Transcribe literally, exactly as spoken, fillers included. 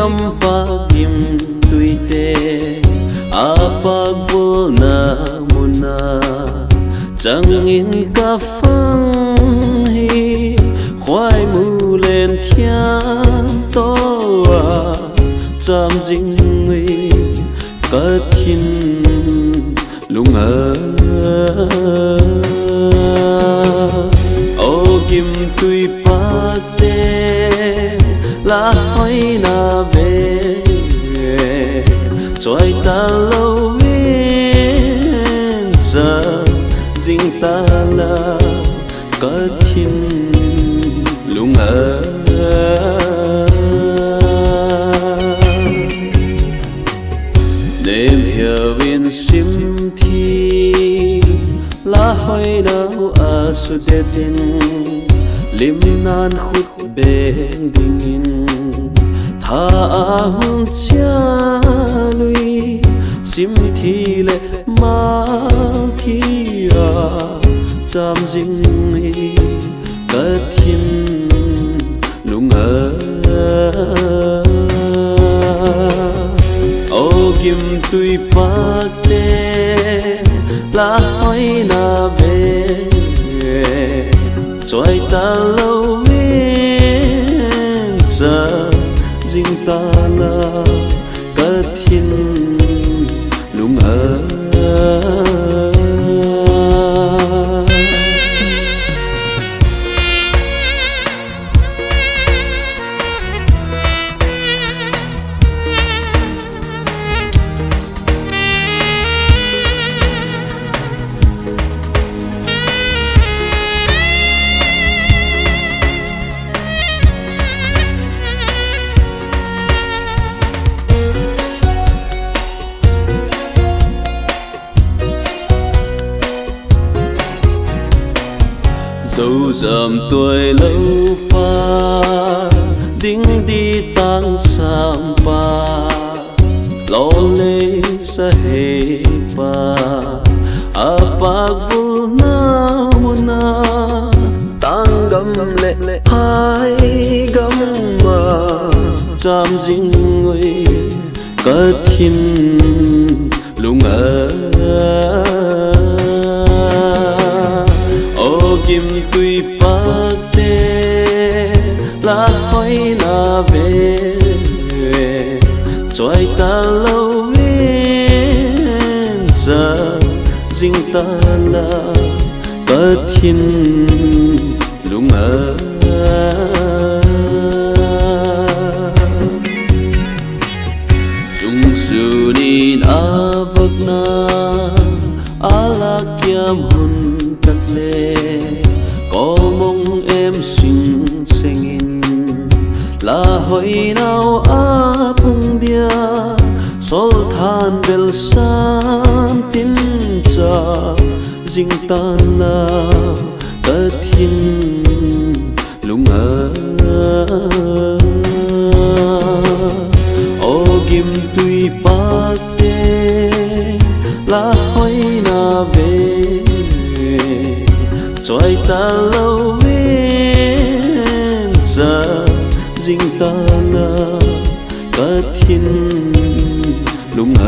Lampak gimtuite a pakvulna mun a chang in ka fang hi, khuaimu lenthiang tawh a cham zing ui ka thinlung a. Aw gimtui pakte, la hoina ve, chawi talo in cham zing ta la ka thinlung a. Nemhiau in sim thi, la hoinau a sudet in, limna'n khut beng dingin, tha a hun chial ui, sim thi leh mal thi a cham zing hi ka thinlung a. Aw gimtui pakte, la hoina ve, chawi talo in cham zing ta la ka thinlung a. Zozam tuai lo pa, ding di tang sam pa, lawlei sa hei pa, a pakvulna mun a, tâng gam leh phai gam a cham zing ui ka thinlung a. Aw gimtui pakte, la hoina ve, chawi talo in cham zing ta la ka thinlung a. Chungsun in a vâkna a lâk kiam hun tak le, kawmong em sing seng in, la hoinau a pung dia, sawlthan bel san tin cha, zing tan la ka thinlung a. Aw gimtui pakte, la hoina ve, chawi talo in cham zing ta la ka thinlung a.